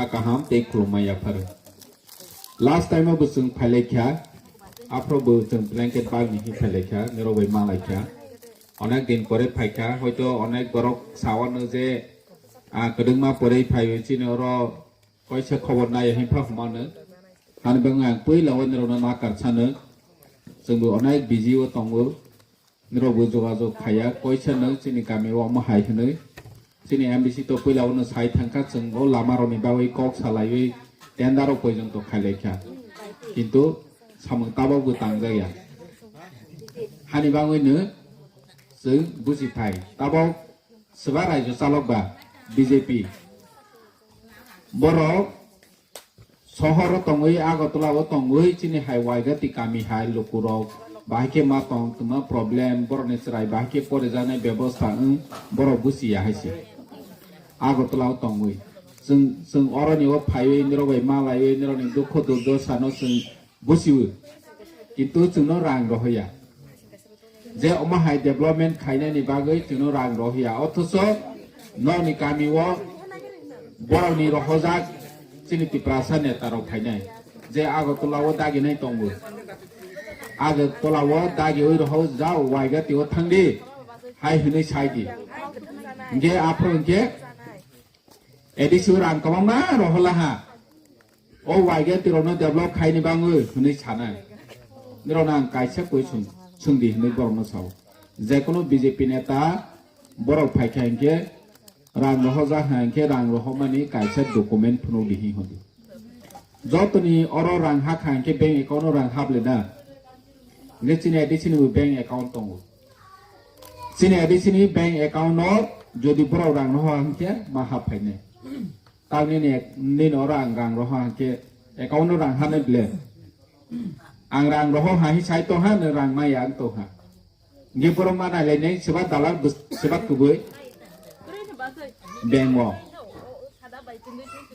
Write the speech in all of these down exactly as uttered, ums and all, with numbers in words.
kaham tei khulumma yapharo. Last time o bo chwng phailaikha, aphro bo chwng blanket bagni hi phailaikha, nirok bai malaikha. Onek din pore phaikha, hoito onek borok sawano je, ah, kwdwngma pore phaiwi chini oro kaisa khobor naiya hinpha humano. Hani bagwi ang puila o nirokno nakar sano. Chwngbo onek busy o tongo. Nirokbo jogajog khaiya, koisa no chini kami o omo hai hwnwi. Chini M D C to puila uno sai thangkha, chwng o lama rokni bagwi kok salaiwi tender rok poijonto khailaikha. Kintu samung tabok bo tangjakya. Hani bagwi no chwng buji thai. Tabok swba raijo chalok ba B J P. Borok sohor o tongwi, Agartala o tongwi, chini hai Waigati kami hai lukurok bahai khe ma tong twma problem, borokni chwrai bahai khe porijaknai bebosta wng, borok buchiya hai se. Agartala o tongwi. Chwng, chwng oroni o phaiwi, nirok bai malaiwi, nirokni dukho durdosa no chwng buchiwi. Kintu chwngno rang rohoya. Je omo hai development khainani bagwi chwngno rang rohoya. Othocho nokni kami o borokni rohojak chini Tiprasa neta rok phainai. Je Agartala o daginai tongo. Agartala o dagiwi rohojak Waigati o thangdi. Hai hwnwi saidi. Hinkhe aphuru hinkhe A D C o rang kwbangma rohola ha. O Waigati rokno develop khaini bagwi hwnwi sanai. Nirokno ang kaisa question swngdi hwnwi borokno sao. Jekono B J P neta borok phaikha hinkhe rang rohojak ha hinkhe rang rohormani kaisa document phunukdi hi hwnwi. Jotoni oro rang hakha hinkhe bank account o rang haplena. Hinkhe chini A D C ni bo bank account tongo. Chini A D C ni bank account o jodi borok rang roho hinkhe ma hap phainai. Tamni ni, nini oro ang rang roho hwnkhe account o rang hanai ble. Ang rang roho ha hi sai tong ha, nwng rang maya ang tong ha. Nge borok ma nai lai nai seba dalar bus-, seba kubui. Bank o.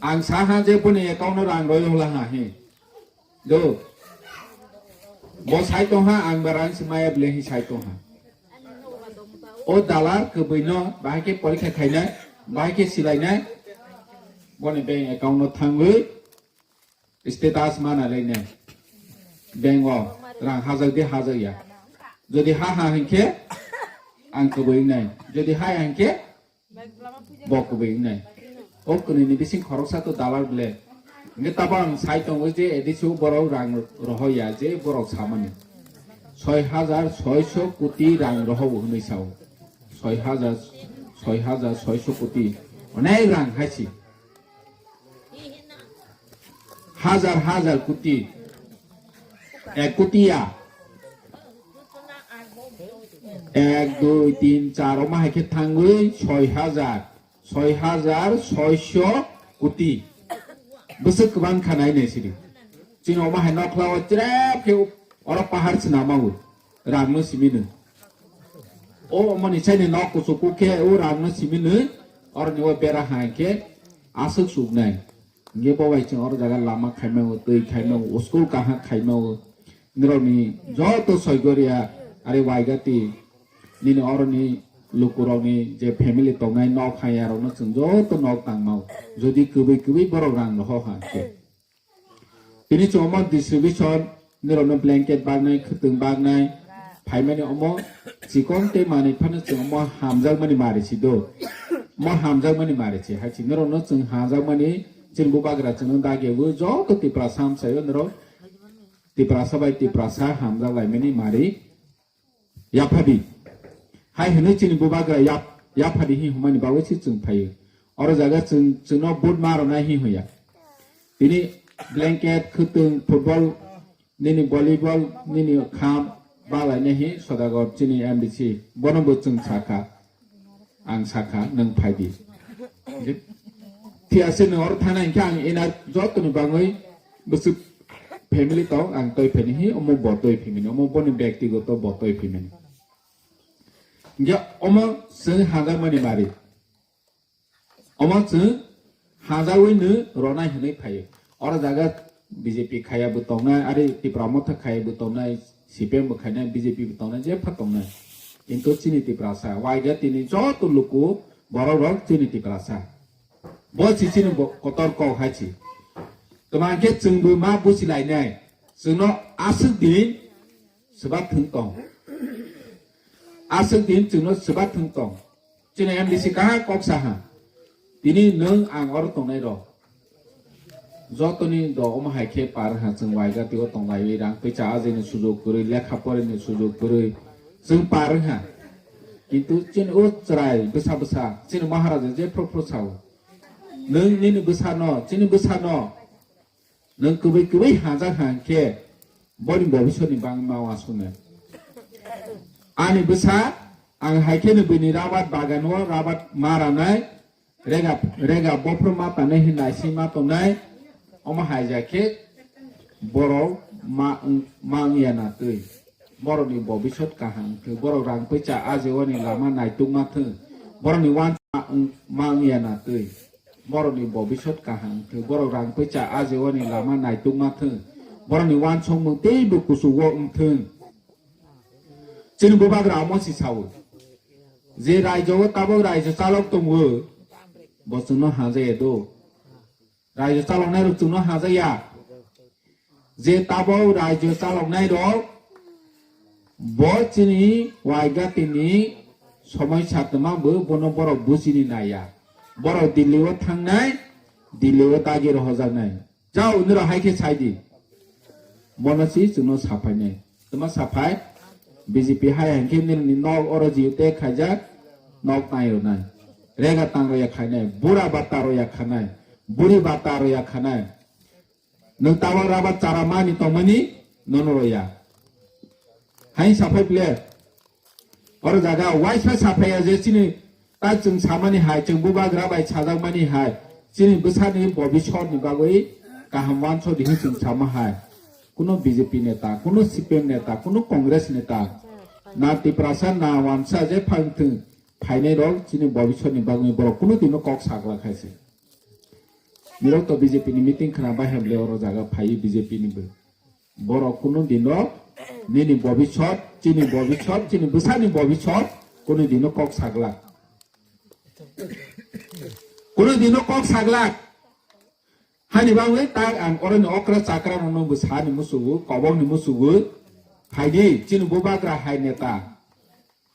Ang sa ha je boni account o rang roi hola ha hi. Do. Bo sai tong ha, ang ba rang si maya ble hi sai tong ha. O dalar kubui no bahai khe porikha khainai, bahai khe silainai. Boni bank account no thangwi status mana lainai. Bank o rang hajak di hajak ya. Jodi ha ha hinkhe ang kubui nai. Jodi ha ya hinkhe bo kubui wngnai. O kwnwi ni bising khoroksa to dalar ble. Hingke tabo ang sai tongo je A D C o borok rang rohoya je borok samani. Soi hajar soiso koti rang roho hwnwi sao. Soi hajar, soi hajar soiso koti. Onek rang hai si. Hajar hajar koti. Ek koti ya. Ek, dui, tin, char, omo hai khe thangwi soi hajar, soi hajar soiso koti. Bwswk kwbang kha nai nai sidi. Chini omo hai nokla o cherep khe oro pahar swnama o rang no simi no. O omo ni chai ni nok kuchuk khe o rang no simi no, oro ni o bera hai khe aswk suk nai. Hingke bo bai chwng oro jaga lama khaima o, twi khaima o, school kaham khaima o. Nirokni joto soigoria, are Waigati, nini oroni lukurokni je family tongnai nok hai yarokno chwng joto nok tangma o. Jodi kwbwi kwbwi borok rang roho ha khe. Tini chwng omo distribution, nirokno blanket baknai, khwtwng baknai, phaimani omo chikon tei manwi phano chwng omo hamjakmani mari si do. Omo hamjakmani mari si, hai si nirokno chwng hamjakmani chini bubagra chwngno dagi bo joto Tiprasa hamsayo nirok Tiprasa bai Tiprasa hamjak laimani mari. Yaphadi. Hai hwnwi chini bubagra yap-, yaphadi hi hwnmani bagwi se chwng phaio. Oro jaga chwng, chwngno vote ma rwnai hi hwnya. Tini blanket, khwtwng, football, nini volleyball, nini kham, balainai hi Sodagar chini M D C. Bono bo chwng sakha. Ang sakha, nwng phaidi. Thiyase nwng oro thanai hinkhe ang enar jotoni bagwi bwswk family tong, ang toi phaini hi, omo bo toi phimani, omo boni byaktigoto bo toi phimani. Hinkhe omo chwng hajakmani mari. Omo chwng hajawi nw ronai hwnwi phaio. Oro jaga B J P khaya bo tongnai, ari Tipra Motha khaya bo tongnai, C P M bo khainai, B J P bo tongnai, jepha tongnai. Kintu chini Tiprasa, waiga tini joto luku borok rok chini Tiprasa. Bo si chini bo kotor kok hai si. Toma hwnkhe chwngbo ma busi lainai. Chwngno aswk din swbat thwng tong. Aswk din chwngno swbat thwng tong. Chini M D C kaha kok saha. Tini nwng ang oro tongnai rok. Jotoni do omo hai khe par ha chwng waiga tio tonglaiwi rang twi cha ajini sujok kwrwi lekha porini sujok kwrwi chwng par ha. Kintu chini o chwrai bwsa bwsa chini Maharaja je phro phro sao. Nwng nini bwsano, chini bwsano, nwng kwbwi kwbwi hajak ha hwnkhe boni bobiswrni bagwi ma uansuknai. Ani bwsa, ang hai kheno bini rabat bagano rabat ma ranai, rega, rega bophro ma tanai hwnwi naising ma tongnai, omo hai ja khe borok ma wng, ma wngya na twi. Borokni bobiswt kaham wngthwng, borok rang pui cha ajeoni lama naitukma thwng, borokni uansuk ma wng, ma wngya na twi. Borokni bobiswt kaham wngthwng, borok rang pui cha ajeoni lama naitukma thwng, borokni uansukmung teibo kuchugo wngthwng. Chini bubagra omo si sao, je raijo o tabuk raijo chalok tongo, bo chwngno hajaya do. Raijo chaloknai rok chwngno hajaya. Je tabuk raijo chaloknai rok, bo chini waiga tini somoi satma bo bono borok bujini naiya. Borok Delhi o thangnai, Delhi o dagi rohojaknai. Jao, nirok hai khe sai di. Bono si chwngno saphainai. Tuma saphai, B J P hai hwnkhe nirokni nok oro jiyo te khaijak, nok tang rwnai. Rega tang rwya khainai, bura bata rwya khanai, buri bata rwya khanai. Nwng tabuk rabat chara mani tongmani nono rwya. Hai saphai ple. Oro jaga waisa saphaiya je chini ta chwng samani hai, chwng bubagra bai sajakmani hai, chini bwsani bobiswtni bagwi kaham uansuk di hwn chwng sama hai. Kuno B J P neta, kuno C P M neta, kuno Congress neta, na Tiprasa, na uansa je phang thwng phainai rok chini bobiswtni bagwi borok kuno dino kok saglak hai se. Nirok to B J P ni meeting khna bai hamle oro jaga phai B J P ni bo. Borok kuno dino nini bobiswt, chini bobiswt, chini bwsani bobiswt kuno dino kok saglak. Kuno dino kok saglak. Hani bagwi tak ang oroni okra chakra rokno bwsani musugo, kobokni musugo. Phaidi chini bubagra hai neta.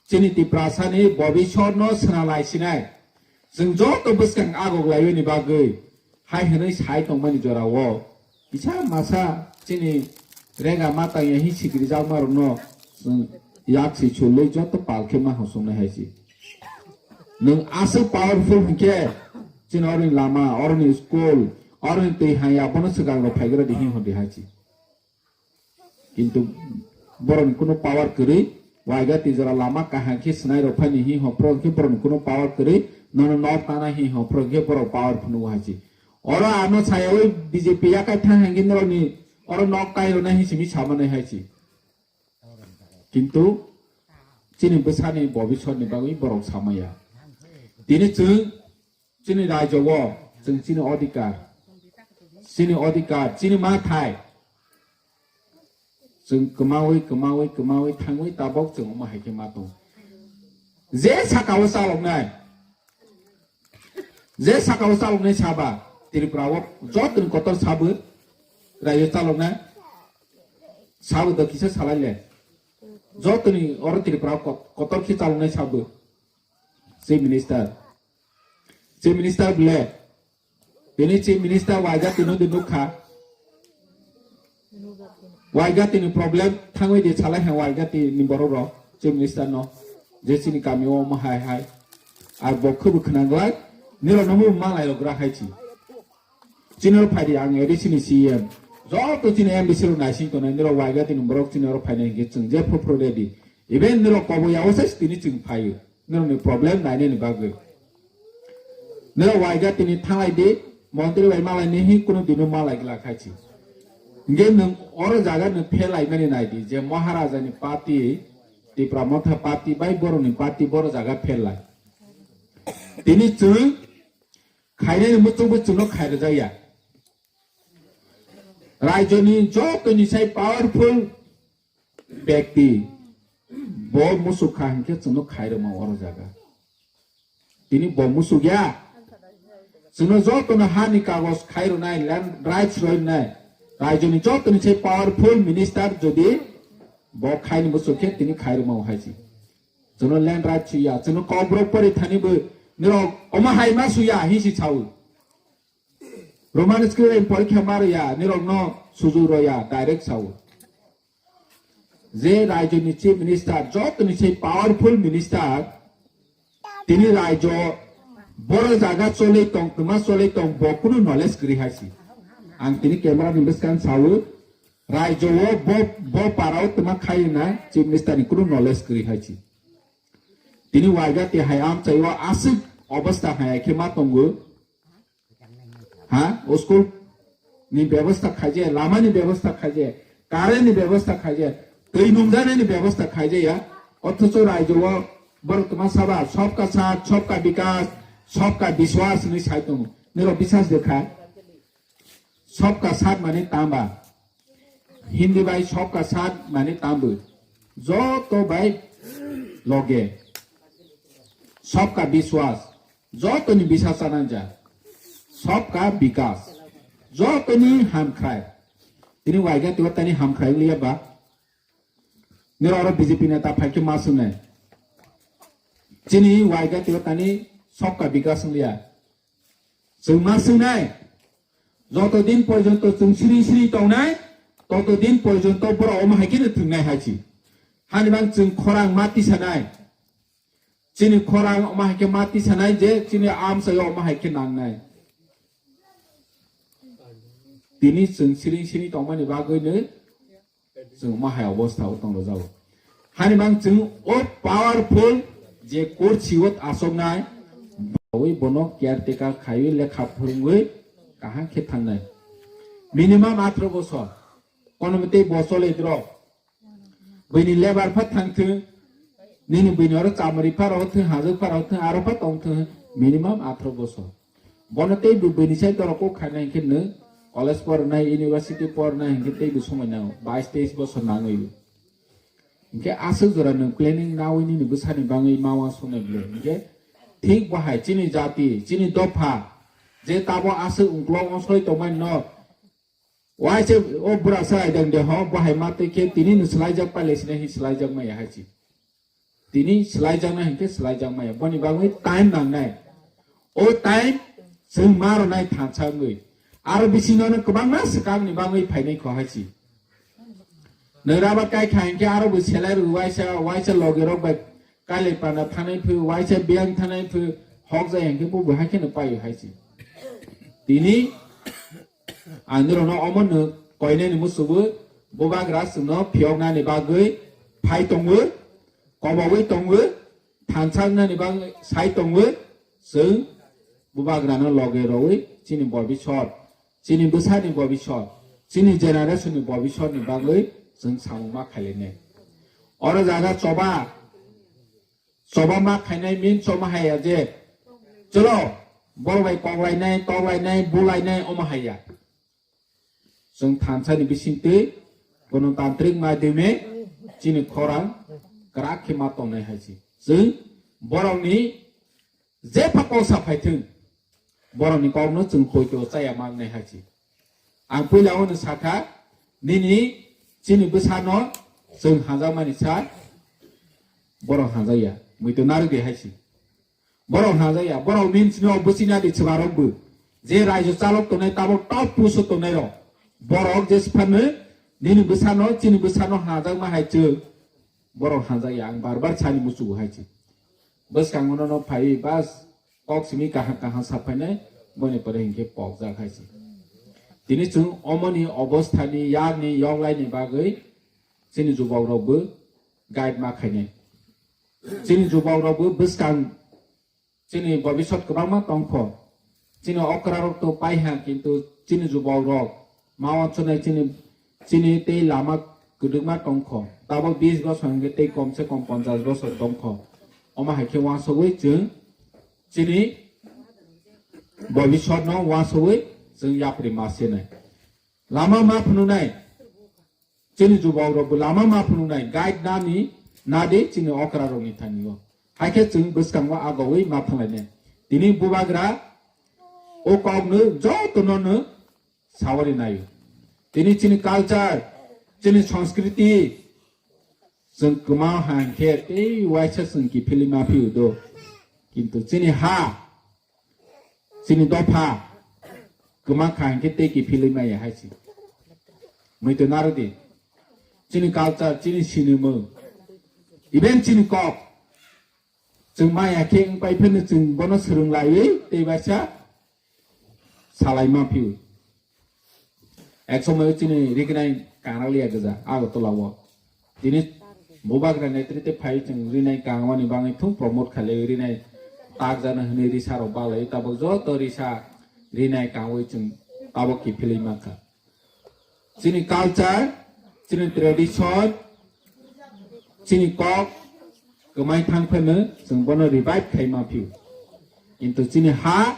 Chini Tiprasani bobiswtno swnalai sinai. Chwng joto bwskang agok laiwini bagwi hai hwnwi sai tongmani jorao kisa masa chini rega matangya hi sikrijakmarokno chwng yak si chulwi joto pal khe ma hosongnai hai si. Nwng aswk powerful hinkhe chini oroni lama, oroni school, oroni twi haya bono swkang rok phaigra di hi hwn di hai si. Kintu borokni kuno power kwrwi, waiga twi jora lama kaham khe swnai rok phaini hi hopro khe borokni kuno power kwrwi, nono nok tana hi hopro khe borok power phunuk hai si. Oro ano sayawi B J P yakai thang hangkhe norokni oro nok kai rwna hi simi samanai hai si. Kintu chini bwsani bobiswtni bagwi borok samaya. Tini chwng Chini raijo o chwng chini odhikar, chini odhikar, chini mathai chwng kwmawi, kwmawi, kwmawi thangwi tabok chwng omo hai khe ma tong. Je saka o chaloknai, je saka o chaloknai saba, Tripura o jotoni kotor sabo, raijo chaloknai sabo do kisa salai le. Jotoni oro Tripura o kot-, kotor khe chaloknai sabo. Chief Minister. Chief Minister bole. Bini Chief Minister waigati no di nukha. Waigati ni problem thangwi di salai ha waigati ni borok rok Chief Minister no. Je chini kami o omo hai hai. Ar bo khubu khwnang glak. Nirok no bo malai rok gra hai chi. Chini oro phai di ang A D C ni C E M. Joto chini M D C rok naising tongnai. Nirok waigati ni borok chini oro phainai hingke chwng je phuru phuru ready. Even nirok kobo ya o se tini chwng phaio. Nirokni problem nainani bagwi. Nirok waiga tini thanglai di, montri bai malai ni hi kunu dino malai gla khai si. Hingke nwng oro jaga nwng phelai mani nai di, je Maharaja ni party, Tipra Motha party bai borok ni party boro jaga phelai. Tini chwng khainai ni muchung bo chwngno khairajak ya. Raijo ni joto ni sai powerful bekti, bo musuk kha hinkhe chwngno khairokma oro jaga. Tini bo musuk ya, Chwngno jotono hani kagoj khai rwnai, land rights roi rwnai. Raijoni jotoni se powerful minister jodi bo khaini muchuk khe tini khai rwma hai si. Chwngno land rights suya, chwngno kokborok pori thani bo nirok omo hai ma suya hi si sao. Roman script porikha ma rwya, nirokno suju rwya, direct sao. Je raijoni chief minister, jotoni se powerful minister, tini raijo boro jaga choli tong, tma choli tong, bo kunu knowledge kwrwi hai si. Ang tini camera ni bwskang sao, raijo o bo, bo parao tma khai na chief minister ni kunu knowledge kwrwi hai si. Tini waiga te hai amchai o aswk obostha hai khe ma tongo. Ha? O school ni bebostha khaijaya, lama ni bebostha khaijaya, current ni bebostha khaijaya, twi nungjaknai ni bebostha khaijaya. Othocho raijo o borok tma saba, "Sabka saath, sabka vikas, sabka biswas" hinwi sai tongo. Nirok biswas de kha. Sabka saath mane tamba. Hindi bai sabka saath mane tambo. Joto bai loge. Sabka biswas. Jotoni biswas chananja. Sabka vikas. Jotoni hamkhrai. Tini waiga tiwa tani hamkhrai liya ba. Nirok oro B J P neta phaikhe ma swngnai. Chini waiga tiwa tani sabka vikas wngya. Chwng ma swngnai. Joto din porjonto chwng siri siri tongnai, toto din porjonto borok omo hai kheno thwngnai hai si. Hani bang chwng khorang ma tisanai. Chini khorang omo hai khe ma tisanai je chini amsai omo hai khe nangnai. Tini chwng siring siring tongmani bagwi no chwng omo hai obostha o tong rwjago. Hani bang chwng o powerful je kursi o asoknai, bawi bono caretaker khaiwi lekha phwrwngwi kaham khe thangnai. Minimum atro bosor. Kono mtwi bo chole drok. Buini lebar pha thang thung, nini buini oro chamari pha rok thung, hajwk pha rok thung, aro pha tong thung, minimum atro bosor. Bono tei bo buini sai dorok kok khaina hinkhe nwng college pornai, university pornai hinkhe tei bo somoi nango, bais teis bosor nangwi. Hinkhe aswk jora nwng planning nawi nini bwsani bangwi ma uansuknai bwle. Hinkhe thik bahai chini jati, chini dopha, je tabo aswk ungklok onsoi tongmani no, Waisa o bura sa aidang de ho, bo hai ma twi khe tini no swlaijak paile sina hi swlaijak maya hai si. Tini swlaijak na hinkhe swlaijak maya. Boni bagwi time nangnai. O time chwng ma rwnai thansa wngwi. Aro bisingo no kwbangma swkang ni bagwi phainai kho hai si. Nwng raba kai kha hinkhe aro bo selai rw waisa, waisa logi rok bai kaile panda thanai phu, waisa biyang thanai phu, hok jai hinkhe bo bo hai kheno paio hai si. Tini Ang norokno omo nwng koinani musugo bubagra chwngno phiyoknani bagwi phai tongo, koboui tongo, thansa wngnani bagwi sai tongo. Chwng bubagrano loge rwui chini bobisor, chini bwsani bobisor, chini generation ni bobisorni bagwi chwng samung ma khailene. Oro jaga choba Choba ma khainai min choba haya je. Chwlo, borok bai koklainai, toklainai, bulainai, omo haya. Chwng thansani bisingtwi gonotantrik madhyome chini khorang kwrak khe ma tongnai hai se. Chwng borokni jepha kok sa phaithwng, borokni kokno chwng poito chaya mangnai hai se. Ang puila ono sakha, nini chini bwsano chwng hanjakmani sa, borok hanjakya. Muitu narwk di hai se. Borok hanjakya, borok min chini o bwsina di chwlarok bo. Je raijo chalok tongnai, tabok top puso tongnai rok. Borok je siphano nini bwsano, chini bwsano hanjakma hai chwng. Borok hanjakya, ang bar bar sani muchugo hai se. Bwskango no phaiwi bas kok simi kaham kaham saphainai, boni pore hinkhe pokjak hai se. Tini chwng omoni obosthani yakni yoklaini bagwi chini jubokrokbo guide ma khainai. Chini jubokrokbo bwskang chini bobisot kwbangma tongkho. Chini okrarok to paiha, kintu chini jubokrok ma wansuknai chini, chini tei lama kwdwkma tongkho. Tabok bis bosor hinkhe tei komse kom ponchash bosor tongkho. Omo hai khe wansugwi chwng chini bobisotno wansugwi chwng yapri ma sinai. Lama ma phunuknai. Chini jubokrokbo lama ma phunuknai, guide nani nadi chini okrarokni thani o. Hai khe chwng bwskango agowi ma thanglainai. Tini bubagra O kokno jotono no sawari naio. Tini chini culture, chini sanskriti, chwng kwma hwnkhe tei waisa chwng kiphilwi ma phio do. Kintu chini ha, chini dopha kwma kha hwnkhe tei kiphilwi maya hai se. Muitu narwdi. Chini culture, chini sinimung, even chini kok. Chwng maya khe wng pai phano chwng bono swrwng laiwi tei waisa salai ma phio. Ek somoyo chini rignai kangraliya gwja Agartala o. Tini bubagra netrite phai chwng rinai kangmani bangwi thung promote khalai rinai tak jana hwnwi risa rok balai tabuk joto risa rinai kangwi chwng tabuk kiphilwi mankha. Chini culture, chini tradition, chini kok kwmai thang phano chwng bono revive khai ma phio. Kintu chini ha,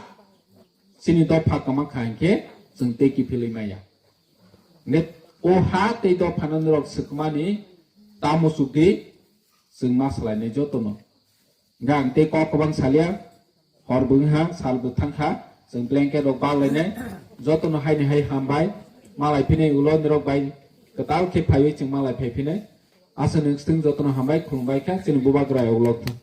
chini dopha kwma kha hwnkhe chwng tei kiphilwi maya. Ne o ha tei dophano norok swkmani tamo chukdi chwng ma salainai jotono. Hwnkhe ang tei kok kwbang salia, hor bo wngha, sal bo thangkha, chwng blanket rok bak lainai, jotono haini hai hambai, malai phinai ulo norok bai kwtal khe phaiwi chwng malai phai phinai. Aswk nwng swtwng jotono hambai khulumbai kha, chini bubagra ulo thung.